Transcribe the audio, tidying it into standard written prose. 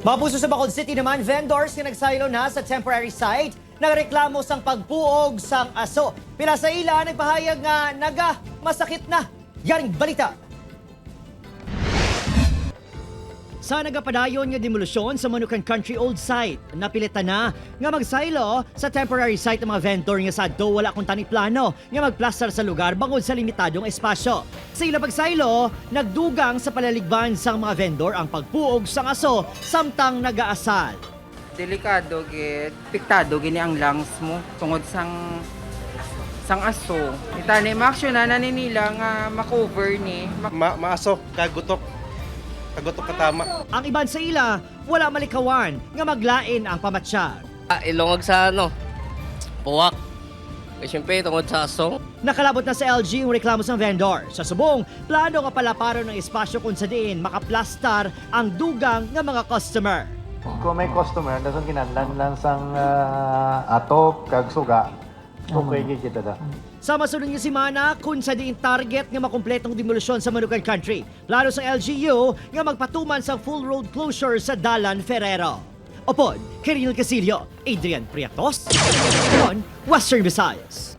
Mapuso sa Bacolod City naman, vendors nga nagsaylo na sa temporary site, nagreklamo sang pagpuog sang aso. Pila sa ila nagpahayag nga naga masakit na. Yaring balita. Sa nagapadayon nga demolisyon sa Manukan Country Old Site, napilitan na nga magsaylo sa temporary site ang mga vendor nga sadto wala kung tani plano nga magplastar sa lugar bangod sa limitadong espasyo. Sa ila pagsaylo, nagdugang sa palaligban sang mga vendor ang pagpuog sang aso samtang nagaasal. Delikado gid, piktado gini ang lungs mo tungod sang aso. Itani ma-action na nani nila nga makover ni. Maaso, kagutok. Kagutok katama. Ang iban sa ila, wala malikawan nga maglain ang pamatsyag. Ilongag sa ano, puwak. Eh, siyempre, tungod sa aso. Nakalabot na sa LG yung reklamo sa vendor. Sa subong, plano nga palaparo ng espasyo kung sa diin makaplastar ang dugang nga mga customer. Kung may customer, dason kinahanglan lang sang atop kag suga. Okay gid kita da. Sa masunod nga semana, kung sa diin target nga makumpletong demolisyon sa Manukan Country. Plano sa LGU nga magpatuman sa full road closure sa Dalan Ferrero. Opod, Kiril Casillo, Adrian Prietos, Western Visayas.